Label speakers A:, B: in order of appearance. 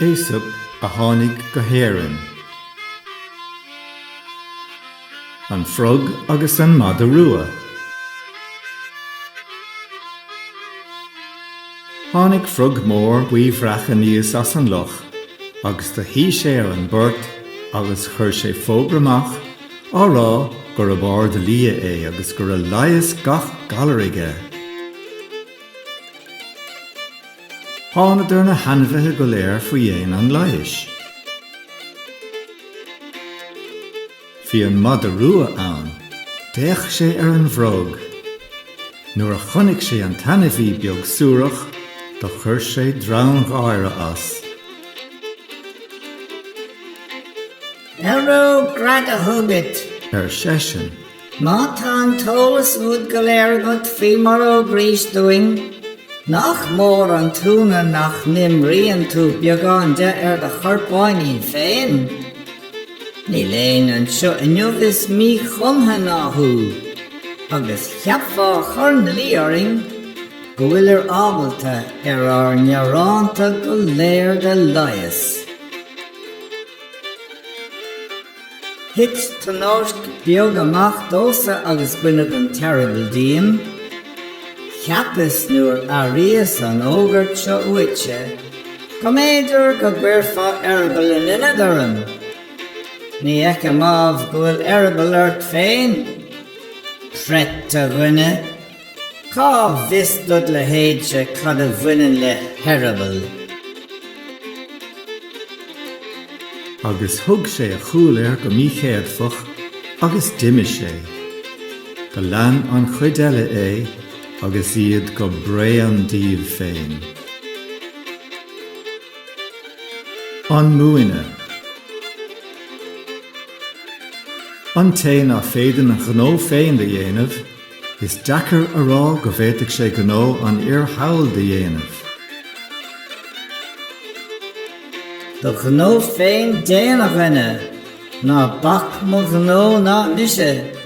A: Aesop a tháinig go hÉirinn. An Frog agus an Madadh Rua. Tháinig frog mór buíbhreac aníos as an loch agus do shuigh sé ar an bport agus chuir sé fógra amach á rá gurab ard-lia é agus go raibh leigheas gach galar aige. Thánadar na hainmhithe go léir faoi dhéin an leighis. Bhí an madadh rua ann. D'fhéach sé ar an bhfrog. Nuair a chonaic sé an t-ainmhí beag suarach, do chuir sé dranngháire as.
B: Arú greadadh chugat!
A: ar seisean.
B: Má tá an t-eolas úd go léir agat faoi mar a fhógraís dúinn, nach mór an t-ionadh nach n-imríonn tú beagán de ar do chorpáinín féin? Níl éinne anseo inniu is míchumtha ná thú, agus cheapfá a chur 'na luí orainn go bhfuilir ábalta ar ár ngearánta go léir do leigheas. Thit tionóisc bheag amach domhsa agus baineadh an t-eireaball díom. Cheapas nuair airíos an fhógairt seo uaitse go mb'fhéidir go gcuirfeá eireaball in ionad orm. Ní fheicim ámh go bhfuil eireaball ort féin. Preit a dhuine! Cá bhfios dod leithéidse cad a bhaineann le heireaball?
A: Agus thug sé a chúl air go míchéadfach agus d'imigh sé. Do lean an chuid eile é agus iad go bréan díobh féin. An Múineadh. An té ná féadann a ghnó féin do dhéanamh, Is deacair a rá go bhféadfadh sé gnó an fhir thall do dhéanamh.
B: Do ghnó féin déan, a dhuine, ná bac mo ghnó ná mise.